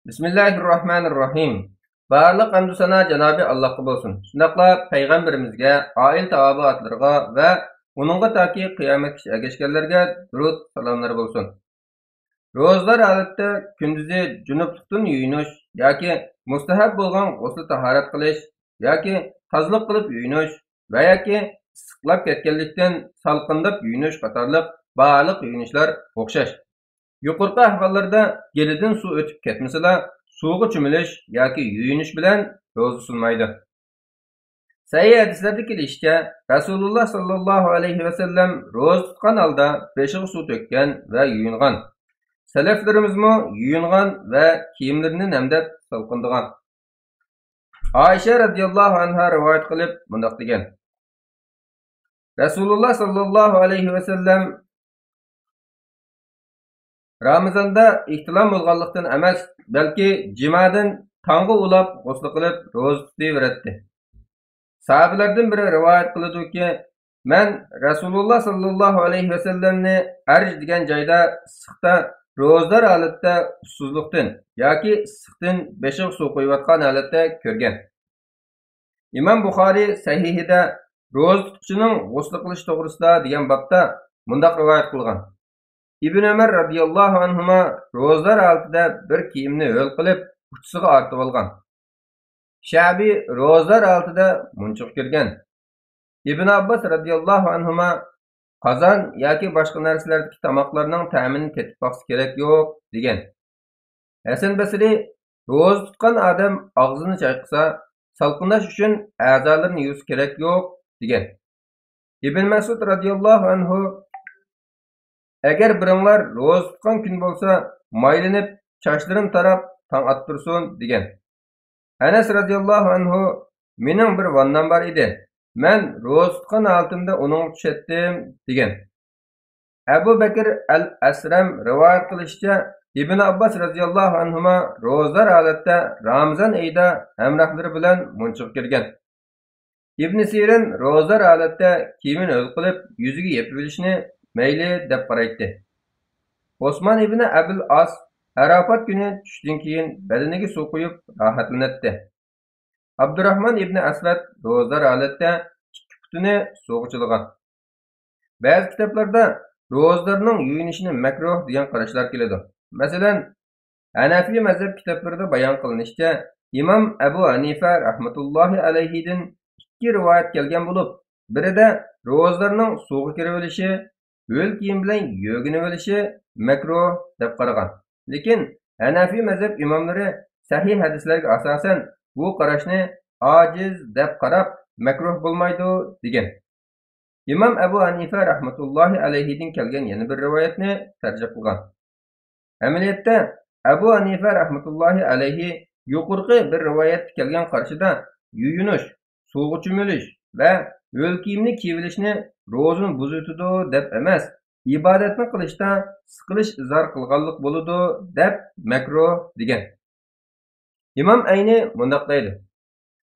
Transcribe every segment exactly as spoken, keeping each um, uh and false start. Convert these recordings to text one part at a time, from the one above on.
بىسمىللاھىررەھمانىررەھىم. بارلىق ھەمدۇ سانا جانابى ئاللاھقا بولسۇن. شۇنداقلا پەيغەمبىرىمىزگە، ئائىلە تاۋابىئاتلىرىغا ۋە ئۇنىڭغا تاكى قىيامەتكىچە ئەگەشكەنلەرگە دۇرۇت سالاملار بولسۇن. روزىدار ھالەتتە كۈندۈزى جۇنۇپلۇقتىن يۇيۇنۇش ياكى مۇستەھەب بولغان غۇسلى تاھارەت قىلىش ياكى تازىلىق قىلىپ يۇيۇنۇش ۋە ياكى ئىسسىقلاپ كەتكەنلىكتىن سالقىنداپ يۇيۇنۇش قاتارلىق بارلىق يۇيۇنۇشلار ئوخشاش. يۇقىرىقى ئەھۋاللاردا گېلىدىن سۇ ئۆتۈپ كەتمىسىلا، سۇغا چۆمۈلۈش ياكى يۇيۇنۇش بىلەن روزا تۇتۇلمايدۇ. سەھىھ ھەدىسلەردە كېلىشىچە، رەسۇلۇللا ساللاللاھۇ ئەلەيھى ۋەسەللەم روزا تۇتقان ھالدا بېشىغا سۇ تۆككەن ۋە يۇيۇنغان. سەلەفلىرىمىزمۇ يۇيۇنغان ۋە كىيىملىرىنى نەمدەپ سالقىندىغان. ئائىشە رەزىياللاھۇ ئەنھا رىۋايەت قىلىپ مۇنداق دېگەن: رەسۇلۇللا ساللاللاھۇ ئەلەيھى ۋەسەللەم رامىزاندا ئېھتىلام بولغانلىقتىن ئەمەس، بەلكى جىمادىن تاڭغا ئۇلاپ غۇسلى قىلىپ روزا تۇتۇۋېرەتتى. ساھابىلەردىن بىرى رىۋايەت قىلىدۇكى، مەن رەسۇلۇللا ساللاللاھۇ ئەلەيھى ۋەسەللەمنى ھەرج دېگەن جايدا ئىسسىقتا، روزىدار ھالەتتە ئۇسسۇزلۇقتىن ياكى ئىسسىقتىن بېشىغا سۇ قۇيۇۋاتقان ھالەتتە كۆرگەن. ئىمام بۇخارىي سەھىھىدە روزا تۇتقۇچىنىڭ غۇسلى قىلىش توغرىسىدا دېگەن بابتا مۇنداق رىۋايەت قىلغان: ئىبن ئۆمەر رەزىياللاھۇ ئەنھۇما روزىدار ھالىتىدە بىر كىيىمنى ھۆل قىلىپ ئۇچىسىغا ئارتىۋالغان. شەبى روزىدار ھالىتىدە مۇنچىغا كىرگەن. ئىبن ئابباس رەزىياللاھۇ ئەنھۇما قازان ياكى باشقا نەرسىلەردىكى تاماقلارنىڭ تەمىنى تېتىپ باقسا كېرەك يوق دېگەن. ھەسەن بەسرى روزا تۇتقان ئادەم ئاغزىنى چايقىسا، سالقىنداش ئۈچۈن ئەزالىرىنى يۇيۇسا كېرەك يوق دېگەن. ئىبن مەسئۇد رەزىياللاھۇ ئەنھۇ، ئەگەر بىرىڭلار روزا تۇتقان كۈن بولسا، مايلىنىپ، چاچلىرىنى تاراپ، تاڭ ئاتتۇرسۇن دېگەن. ئەنەس رەزىياللاھۇ ئەنھۇ، مېنىڭ بىر ۋاننام بار ئىدى. مەن روزا تۇتقان ھالىتىمدە ئۇنىڭغا چۈشەتتىم دېگەن. ئەبۇ بەكىر ئەل ئەسرەم رىۋايەت قىلىشىچە، ئىبن ئابباس رەزىياللاھۇ ئەنھۇما روزىدار ھالەتتە رامىزان ئېيىدا ھەمراھلىرى بىلەن مۇنچىغا كىرگەن. ئىبن سىرىن روزىدار ھالەتتە كىيىمىنى ھۆل قىلىپ، يۈزىگە يېپىۋېلىشنى مەيلى دەپ قارايتتى. ئوسمان ئىبن ئەبىل ئاس ئەرەپات كۈنى چۈشتىن كېيىن بەدىنىگە سۇ قۇيۇپ راھەتلىنەتتى. ئابدۇراخمان ئىبن ئەسۋەد روزىدار ھالەتتە ئىككى پۇتىنى سۇغا چىلىغان. بەزى كىتابلاردا روزىدارنىڭ يۇيۇنۇشىنى مەكرۇھ دېگەن قاراشلار كېلىدۇ. مەسىلەن، ھەنەفىي مەزھەپ كىتابلىرىدا بايان قىلىنىشىچە، ئىمام ئەبۇ ھەنىفە رەھمەتۇللاھى ئەلەيھىدىن ئىككى رىۋايەت كەلگەن بولۇپ، بىرىدە روزىدارنىڭ سۇغا كىرىۋېلىشى، ھۆل كىيىم بىلەن يۆگىنىۋېلىشى مەكرۇھ دەپ قارىغان. لېكىن ھەنەفىي مەزھەپ ئىماملىرى سەھىھ ھەدىسلەرگە ئاساسەن بۇ قاراشنى ئاجىز دەپ قاراپ، مەكرۇھ بولمايدۇ دېگەن. ئىمام ئەبۇ ھەنىفە رەھمەتۇللاھى ئەلەيھىدىن كەلگەن يەنە بىر رىۋايەتنى تەرجىھ قىلغان. ئەمەلىيەتتە، ئەبۇ ھەنىفە رەھمەتۇللاھى ئەلەيھى يۇقىرىقى بىر رىۋايەتتە كەلگەن قارىشىدا يۇيۇنۇش، سۇغا چۆمۈلۈش ۋە ھۆل كىيىمنى كىيىۋېلىشنى روزىنى بۇزۇۋېتىدۇ دەپ ئەمەس، ئىبادەتنى قىلىشتا سىقىلىش ئىزھار قىلغانلىق بولىدۇ دەپ مەكرۇھ دېگەن. ئىمام ئەينى مۇنداق دەيدۇ: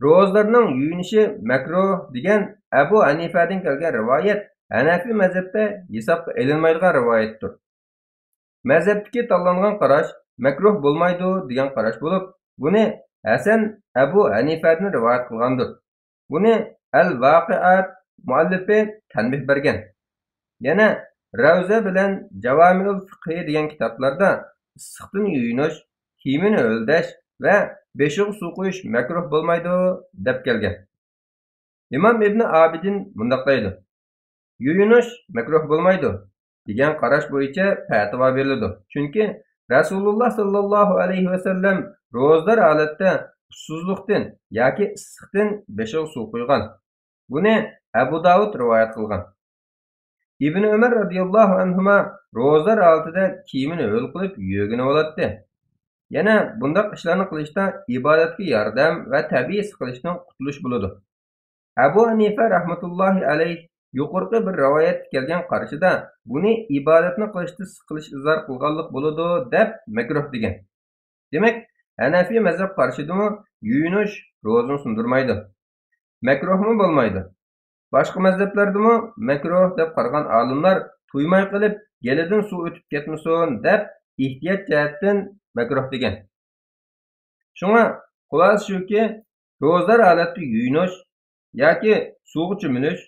روزىدارنىڭ يۇيۇنۇشى مەكرۇھ دېگەن ئەبۇ ھەنىفەدىن كەلگەن رىۋايەت ھەنەفىي مەزھەپتە ھېسابقا ئېلىنمايدىغان رىۋايەتتۇر. مەزھەپتىكى تاللانغان قاراش مەكرۇھ بولمايدۇ دېگەن قاراش بولۇپ، بۇنى ھەسەن ئەبۇ ھەنىفەدىن رىۋايەت قىلغاندۇر. بۇنى ئەل ۋاقىئات مۇئەللىپى تەنبىھ بەرگەن. يەنە رەۋزە بىلەن جاۋامىئۇل فىقھى دېگەن كىتابلاردا ئىسسىقتىن يۇيۇنۇش، كىيىمىنى ھۆلدەش ۋە بېشىغا سۇ قۇيۇش مەكرۇھ بولمايدۇ دەپ كەلگەن. ئىمام ئىبنى ئابىدىن مۇنداق دەيدۇ: يۇيۇنۇش مەكرۇھ بولمايدۇ دېگەن قاراش بويىچە پەتىۋا بېرىلىدۇ. چۈنكى رەسۇلۇللا ساللاللاھۇ ئەلەيھى ۋەسەللەم روزىدار ھالەتتە ئۇسسۇزلۇقتىن ياكى ئىسسىقتىن بېشىغا سۇ قۇيغان. بۇنى ئەبۇ داۋۇد رىۋايەت قىلغان. ئىبن ئۆمەر رەزىياللاھۇ ئەنھۇما روزىدار ھالىتىدە كىيىمىنى ھۆل قىلىپ يۆگىنىۋالاتتى. يەنە بۇنداق ئىشلارنى قىلىشتا ئىبادەتكە ياردەم ۋە تەبىئىي سىقىلىشتىن قۇتۇلۇش بولىدۇ. ئەبۇ ھەنىفە رەھمەتۇللاھى ئەلەيھ يۇقىرىقى بىر رىۋايەتتە كەلگەن قارىشىدا بۇنى ئىبادەتنى قىلىشتا سىقىلىش ئىزھار قىلغانلىق بولىدۇ دەپ مەكرۇھ دېگەن. دېمەك، ھەنەفىي مەزھەپ قارىشىدىمۇ يۇيۇنۇش روزىنى سۇندۇرمايدۇ. مەكرۇھمۇ بولمايدۇ. باشقا مەزھەپلەردىمۇ مەكرۇھ دەپ قارىغان ئالىملار تۇيماي قېلىپ، گېلىدىن سۇ ئۆتۈپ كەتمىسۇن دەپ ئېھتىيات جەھەتتىن مەكرۇھ دېگەن. شۇڭا خۇلاسە شۇكى، بىئوزار ھالەتتە يۇيۇنۇش ياكى سۇغا چۆمۈلۈش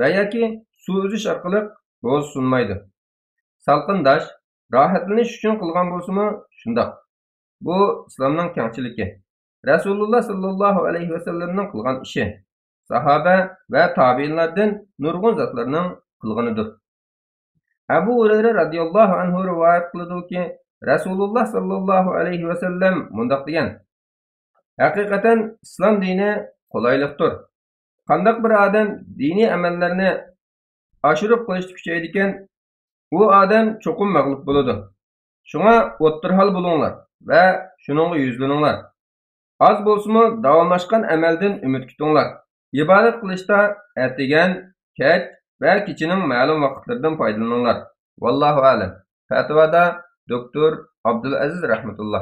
ۋە ياكى سۇ ئۈزۈش ئارقىلىق روزا سۇنمايدۇ. سالقىنداش، راھەتلىنىش ئۈچۈن قىلغان بولسىمۇ شۇنداق. بۇ ئىسلامنىڭ كەڭچىلىكى، رەسۇلۇللا ساللاللاھۇ ئەلەيھى ۋەسەللەمنىڭ قىلغان ئىشى، ساھابە ۋە تابىئىنلاردىن نۇرغۇن زاتلارنىڭ قىلغىنىدۇر. ئەبۇ ھۇرەيرە رەزىياللاھۇ ئەنھۇ رىۋايەت قىلىدۇكى، رەسۇلۇللا ساللاللاھۇ ئەلەيھى ۋەسەللەم مۇنداق دېگەن: ھەقىقەتەن ئىسلام دىنى قولايلىقتۇر. قانداق بىر ئادەم دىنىي ئەمەللەرنى ئاشۇرۇپ قىلىشتا كۈچەيدىكەن، ئۇ ئادەم چوقۇم مەغلۇپ بولىدۇ. شۇڭا ئوتتۇرىھال بولۇڭلار ۋە شۇنىڭغا يۈزلىنىڭلار. ئاز بولسىمۇ داۋاملاشقان ئەمەلدىن ئۈمىد كۈتۈڭلار. ئىبادەت قىلىشتا ئەتىگەن، كەچ ۋە كېچىنىڭ مەلۇم ۋاقىتلىرىدىن پايدىلىنىڭلار. ۋاللاھۇ ئەلەم. پەتىۋادا دوكتور ئابدۇلئەزىز رەھمەتۇللا.